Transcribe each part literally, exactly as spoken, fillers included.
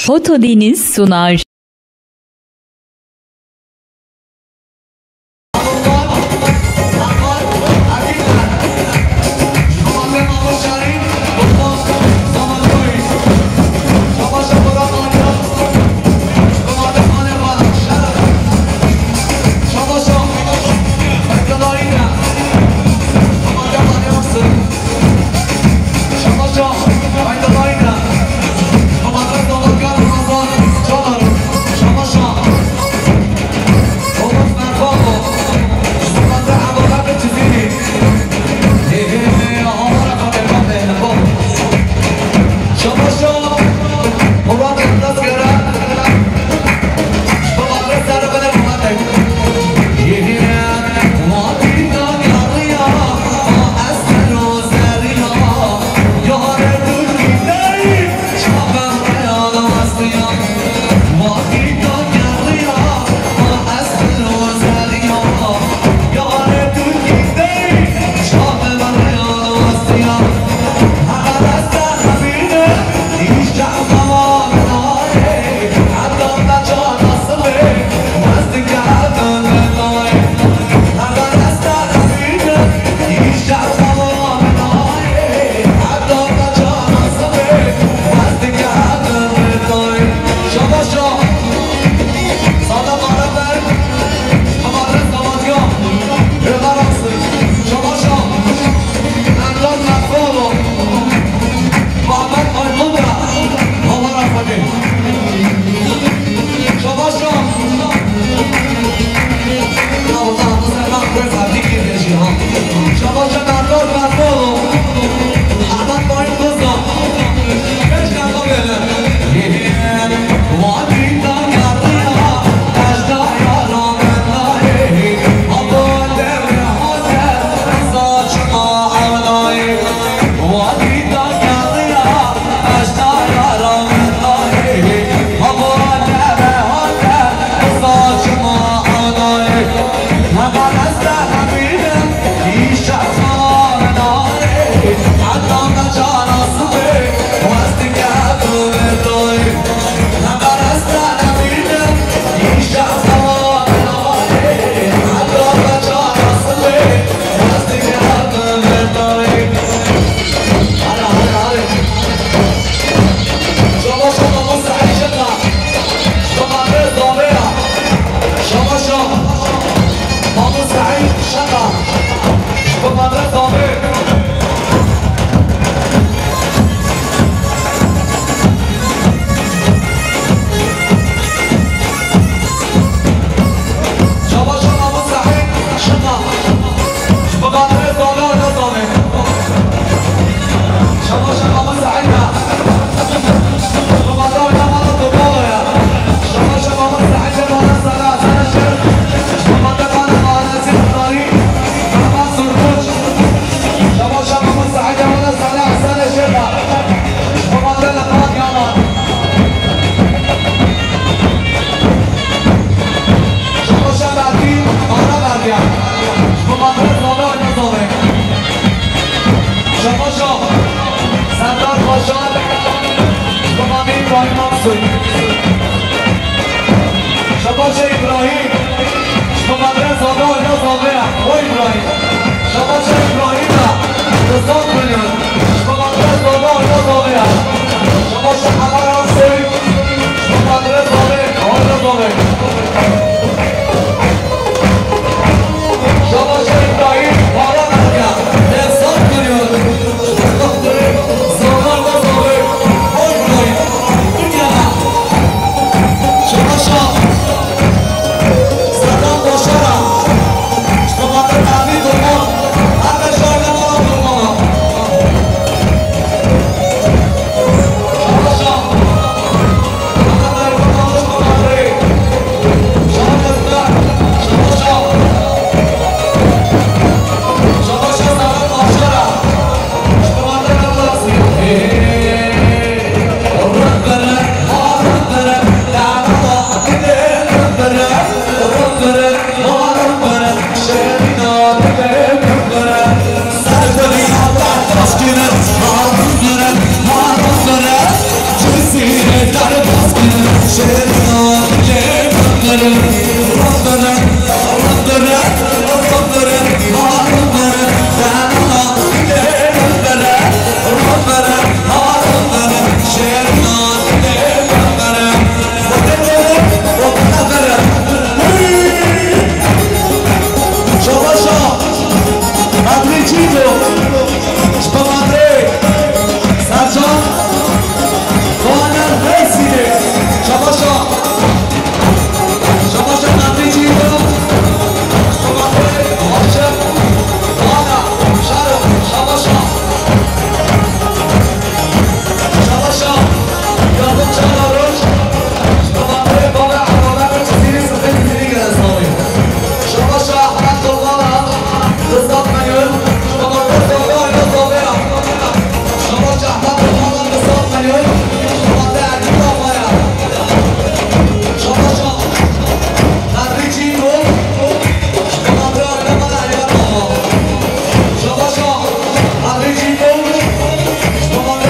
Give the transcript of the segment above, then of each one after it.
Hotodeniz sunar. Şabaşa Serdar Paşa, Şabaşa İbrahim. Ji bo Medresa Dawî Nazavê ya, o Îbrahîm. Ji bo Îbrahîm ya, di sed milyon. Ji bo Medresa Dawî Nazavê ya. Ji bo Şehemar Ersoy, ji bo Medresa Dawî Nazavê. Ji bo Îbrahîm, para verdiya, di sed milyon. Ji bo Zagar Nazavê, o Îbrahîm. Tirkiye ya. Ji bo Şa. Sedam Başar a. Ji bo Batir Evî Durma. Her beşar ne mala Durma. Ji bo Şa. Şabaşa! Kadrî Çîto! Ji bo Kadrê! Sercan! Doğan Mersin'e! Şabaşa! Şabaşa Kadrî Çîto! Ji bo Kadrê! Akşam! Doğan! Şaro! Şabaşa! Şabaşa! Yardım Çağlar Roş! Ji bo Kadrê! Baba! Baba! Sîrî Sifrê Sîrî Gelesnavî! Şabaşa Ehmed Kurmana, du sed milyon. Şabaşa Ehmed Kurmana, du sed milyon. Şabaşa Erdî Kafaya. Şabaşa Kadrî Çîto. Şabaşa Erdî Kafaya. Şabaşa Kadrî Çîto. Şabaşa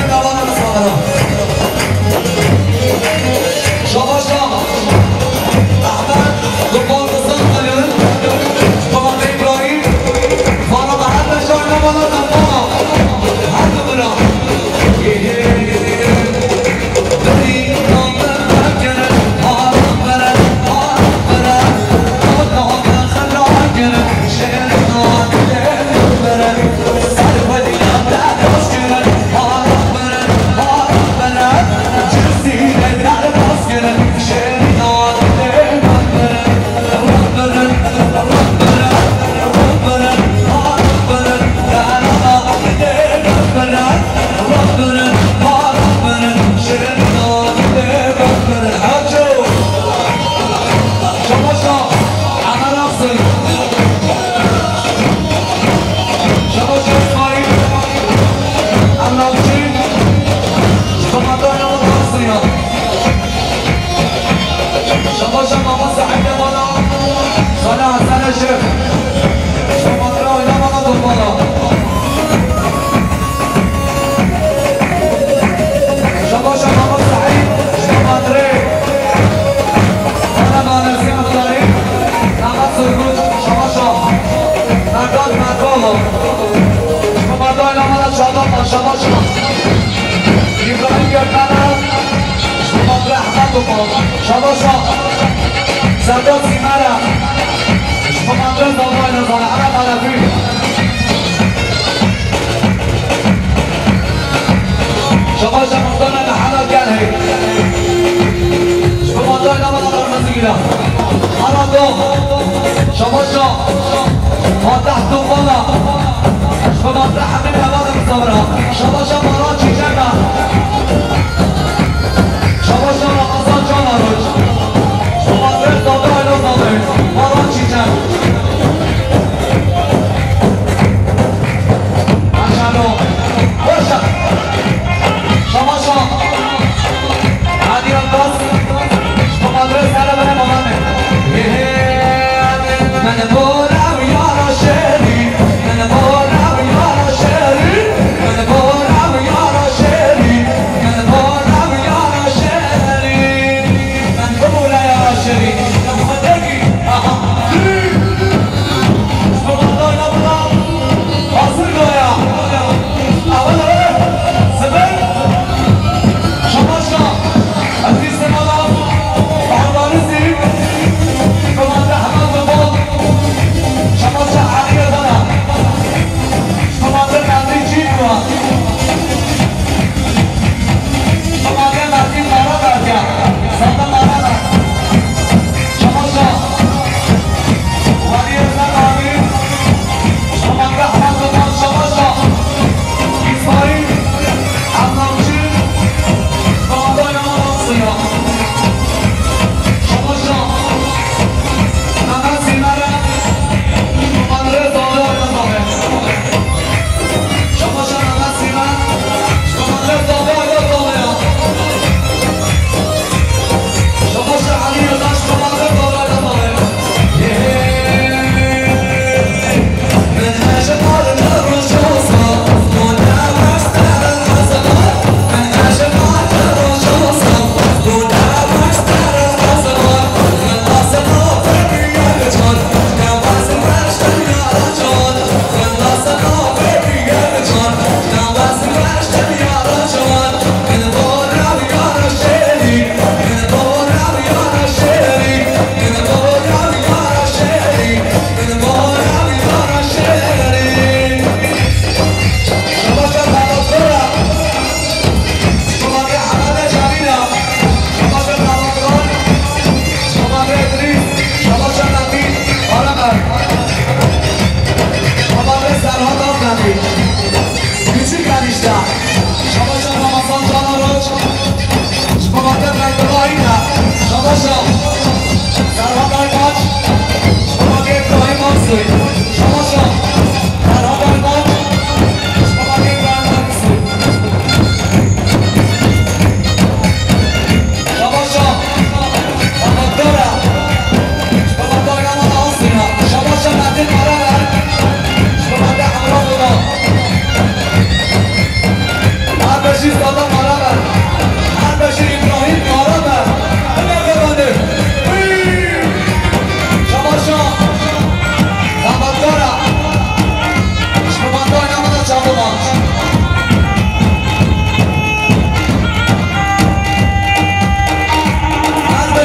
Şabaşa Ehmed, Kurban Rıza Halil, Şabaşa İbrahim, Fara Mehmet Şahin, Amala Kurban, her bira. Şabaşa Emer Aksoy. Şabaşa İsmail. Anlamçı. Şabaşa Yavuz Aksoy. Şabaşa Mama Said Yamala. Sana Hasan Eşref. Şabaşa Oynamala Topala. Şabaşa Mama Said. Şabaşa Ana Manasî Muxtarî, Mehmet Sorgunç, şabaşa. Merdan Merdoğlu. Şabaşa Namala Çağdaman, şabaşa. İbrahim Gökmen'e, şabaşa Ahmet Topal, şabaşa. Serdar Simara, şabaşa Zamayla Zara, Ana Karafi. Şabaşa Muxtar Mehmet Hela Gerhê. Şabaşa Namala Kırmızı Gila. Ana Doğ. Şabaşa Fatih Topala. Şabaşa Hamid Heval Sabra. Şabaşa Baran Çiçek. Şabaşa Ramazan Can Arıç. Şabaşa Sabra Ayla Sabra. Baran Çiçek. Maşallah. Hoşça. Şabaşa. Hadi Abbas. Şabaşa. Sene bana babane. He he. Mene bora yara şeri. Mene bora yara şeri. Mene bora yara şeri.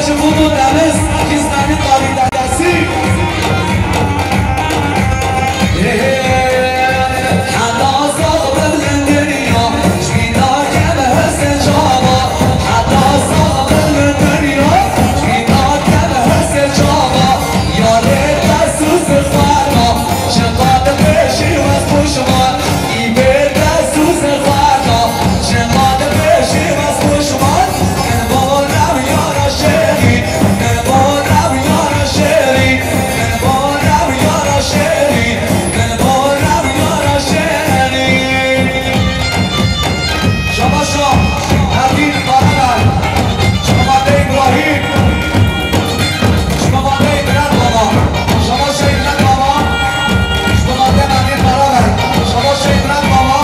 Çi bû deniz, kî zanî tarî dedesî. Heta zax bibin dinya, ji bîna kem hesê çava. Heta zax bibin dinya, ji bîna kem hesê çava. Yarê dest û zixarna, çiqa dipêşî wes pûşman. Î bê dest û zixarna, çiqa dipêşî wes pûşman. Kin bala rew yara şêrî, kin bala rew yara şêrî, kin bala rew yara şêrî, kin bala rew yara şêrî. Şabaşa Herdîn Karalar, Şabaşa Îbrahîm. Şabaşa Îbrahîm Baba. Şabaşa Îbrahîm Baba. Şabaşa Îbrahîm Baba. Şabaşa Îbrahîm Baba.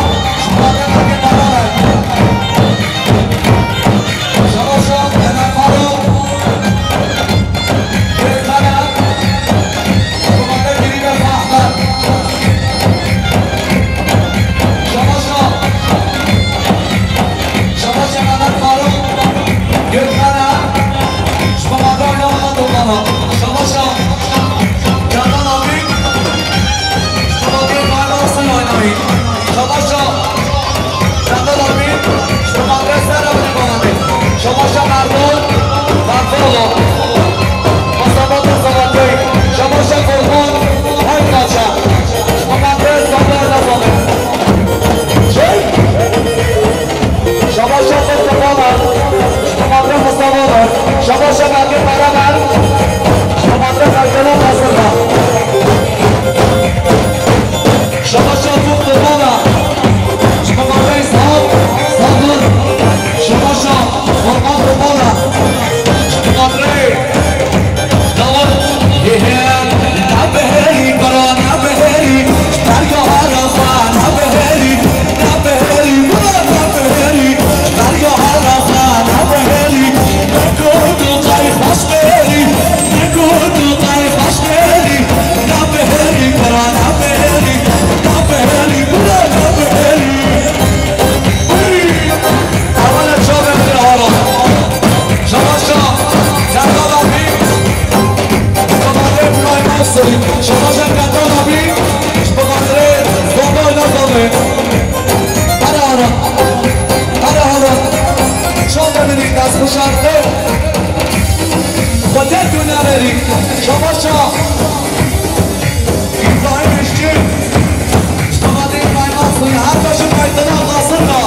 Şabaşa Îbrahîm Baba. Şabaşa Îbrahîm Baba. Şabaşa Îbrahîm Baba. Şabaşa. Şabaşa Mehmet Faruk Gökmen'e, ji bo mada oynamana topana. Şabaşa Kemal abi, ji bo mada İbrahim Aksoy oynayın. Şabaşa Kemal abi, ji bo mada Serra Bey bana. Şabaşa Merdon, Merdon. Masamata Samatay, Şabaşa Korkun, Haykaça. Ji bo mada Sabah Nazanı. Şey! Şabaşa Mustafa Bar, Şabaşa Mustafa Bar, Şabaşa Merkez Beraber, Şabaşa Merkez Nasır'da. Şabaşa Mustafa Bar, Şabaşa İshak, Sabır, Şabaşa Orman Mustafa Bar, Şabaşa Dawar. Hê hê, ne bihêrî, bira ne bihêrî, derya hara xwe ne bihêrî, ne bihêrî, bira ne bihêrî, derya hara xwe ne bihêrî, ne ku tu qey xweş bihêrî, ne ku tu qey xweş bihêrî, ne bihêrî, bira ne bihêrî, ne bihêrî, bira ne bihêrî. Uy! Ewana çavên bira hara. Şabaşa, Serdar abi, şabaşa Burayê Nasirî, şabaşa Ketan abi, şabaşa Zonda Oyna Zonda. Hara hara, hara hara. Şabaşa minî dest xuşartı. Xwete tu neverî, şabaşa. İbrahim İşçi, şabaşa İbrahim Aksoy, her başı kaydına kalsın da.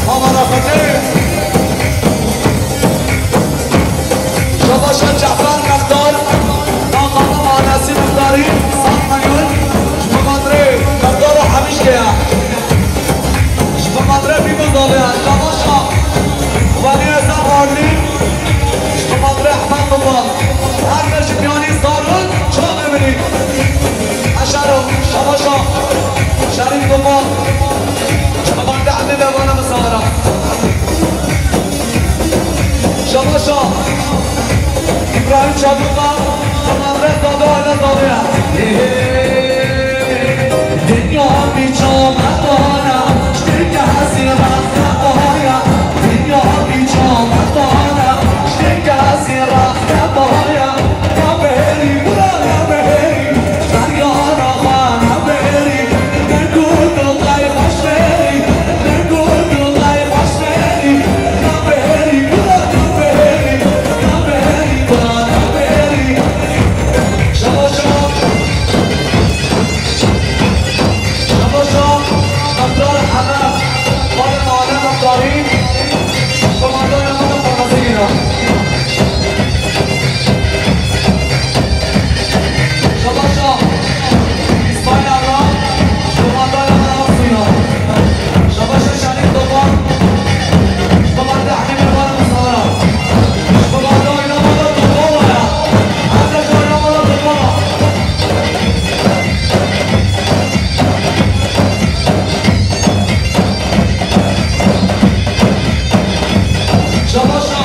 Mama Rafetê. Şabaşa Cafer Mextar, Naqala Mahallesi Muhtarı, San Mayon, Şabatrê Mextar Hemişke ya. Şabatrê Bîbizade, Şabaşa Weliye Zafarlı, Şabatrê Ehmed Baba. Her ne ji miyanî zarok çavê min î. Eşero, Şabaşa, Şerîf Topal, Şabaşa Ehmed Evana Misara. Şabaşa, İbrahim Çabuka, Şabaşa Zade Ayla Zade. Dinya bir çamet bahane, işte ki hazir bahaya. Dinya bir çamet bahane, işte ki hazir bahaya. Şabaşa.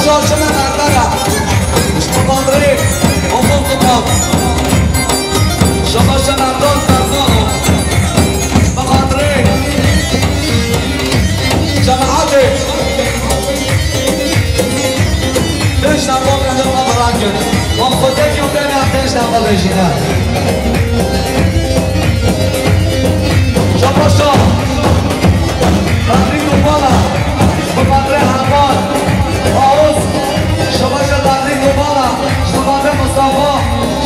Şaşa Merdana, ji bo xatirê Oğuz Duman. Şabaşa Merdan Ferzano, ji bo xatirê cemaetê. Pênc deqa pênc deqa merak in. Wan xwe tek û tenê em pênc deqa bêjîne. Şabaşa Qadrî Dumana, ji bo xatirê Heval Aoz. Şabaşa Qadrî Dumana, ji bo xatirê Mustafa.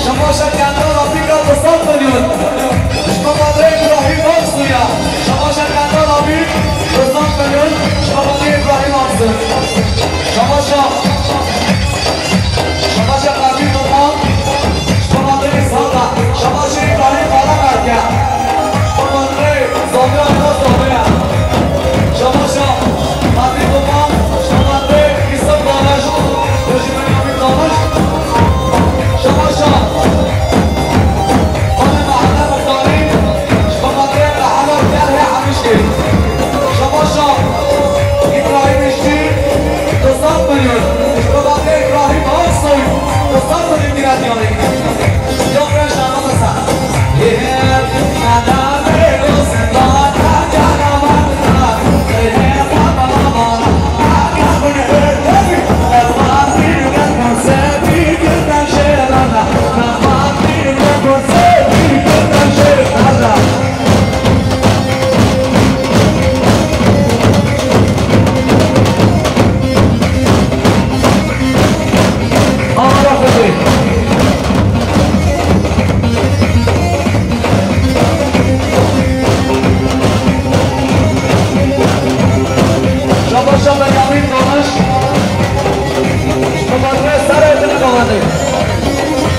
Şabaşa Kendala Pîka du sed milyon. Ji bo xatirê Îbrahîm Aksuya. Şabaşa Kendala Pîk du sed milyon. Ji bo xatirê Îbrahîm Aksu. Şabaşa. Şabaşa Qadrî Duman. Ji bo xatirê Îshaka. Şabaşa Îbrahîm Karamerke. Ji bo xatirê Zomya Zomya. Şabaşa Qadrî Duman. Ji bo xatirê Yusuf Daniş. Ji bo Bînyamin Daniş. Şabaşa. Xanê Mehemmed Muxtarî, ji bo xatirê Mehemmed Gerhê Hemîşkê. Şabaşa Îbrahîm Îşçî, du sed milyon, ji bo xatirê Îbrahîm Aksoy, du sed milyon giretiyanê. Yok, ben şahı masa. Şabaşa Benyamin Daniş. Şabaşa Serê Dili Daniş.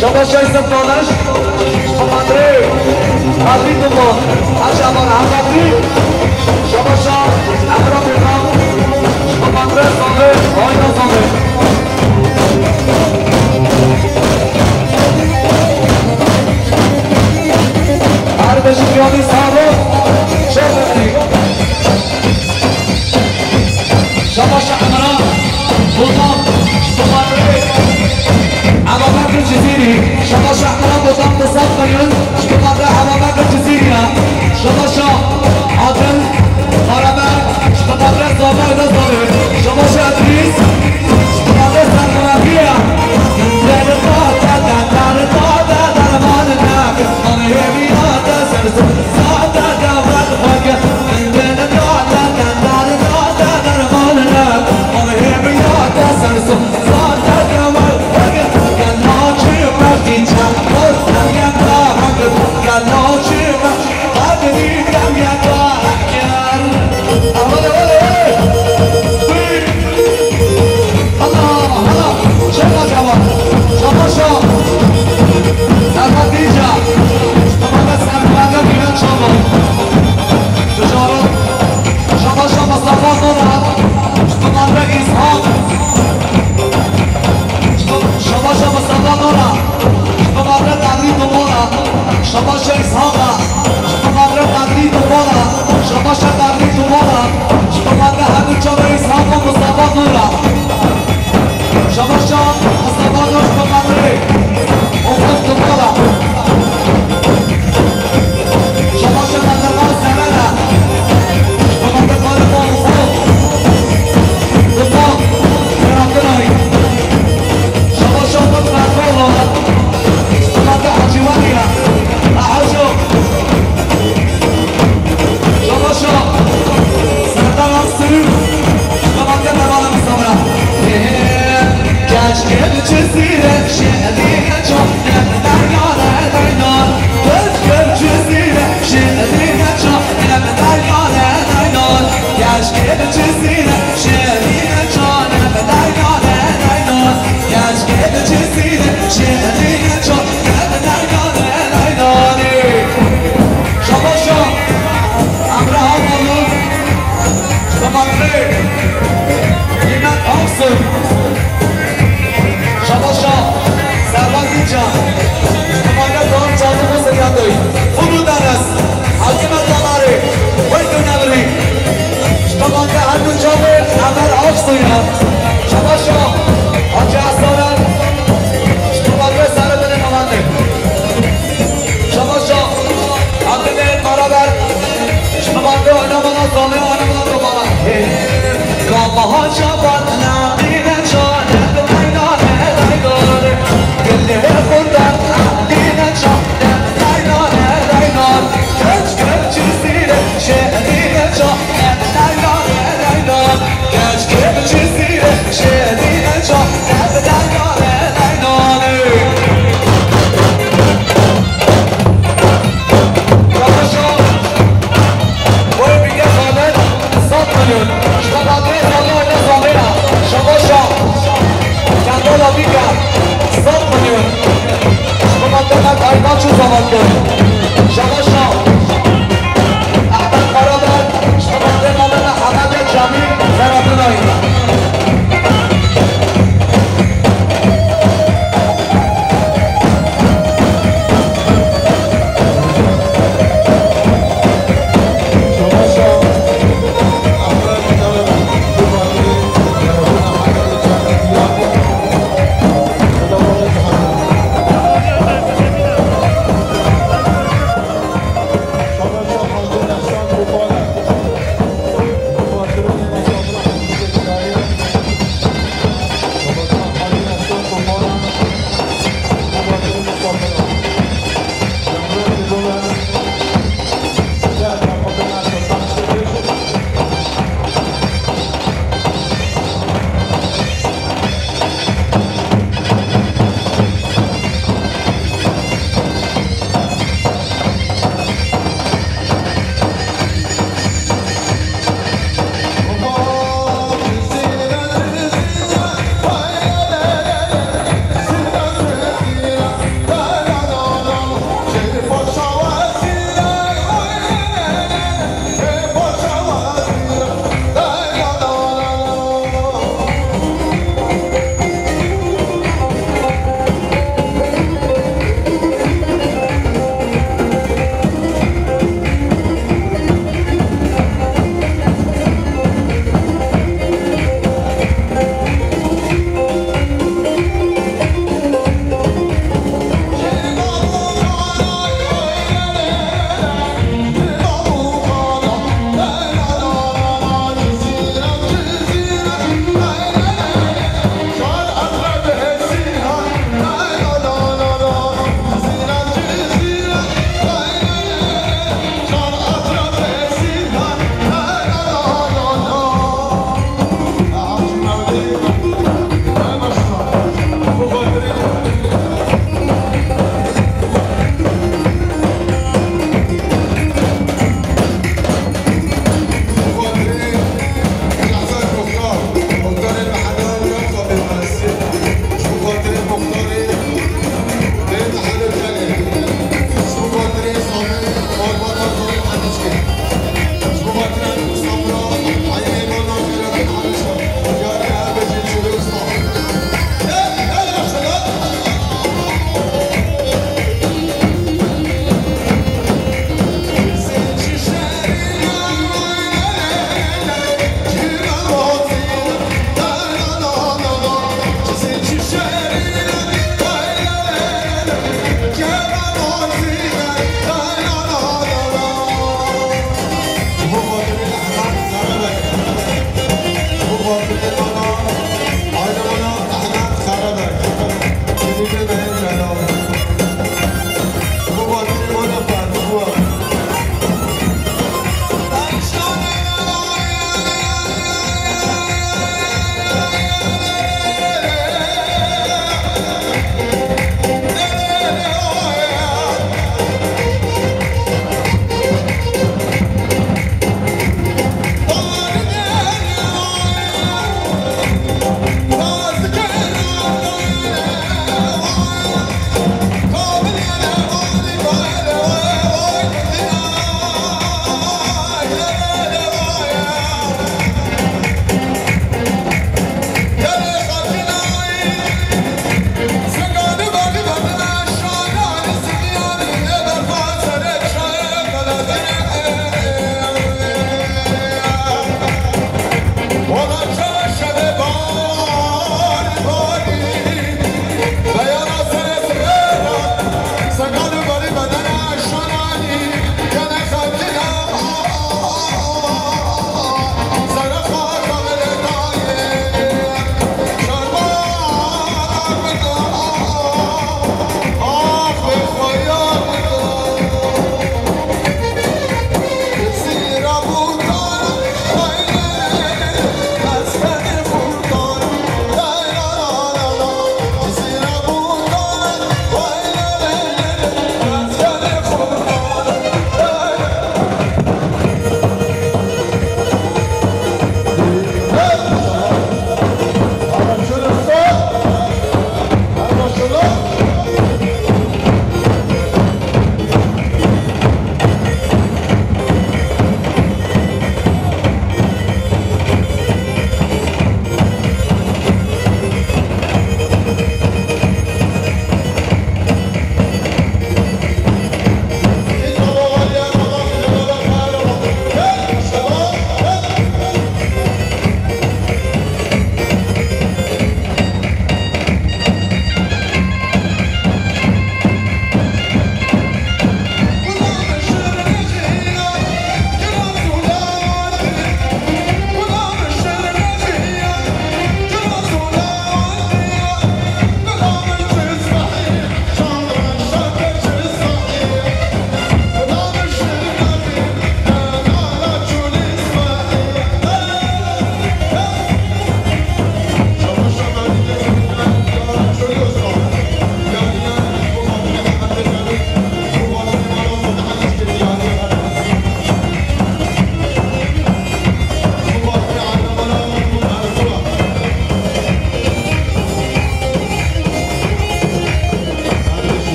Şabaşa Yusuf Daniş. Şabaşa Qadrî Duman. Aşaban Ahmetî. Şabaşa Emre Bêkan. Şabaşa Zalê. Ayna Zalê. Her beşik yanî sağ ol. Çok önemli. Şabaşa Emre Botan, Botan Rê, Ebubekir Cizîrî, Şabaşa Emre Botan, Botan Kayın,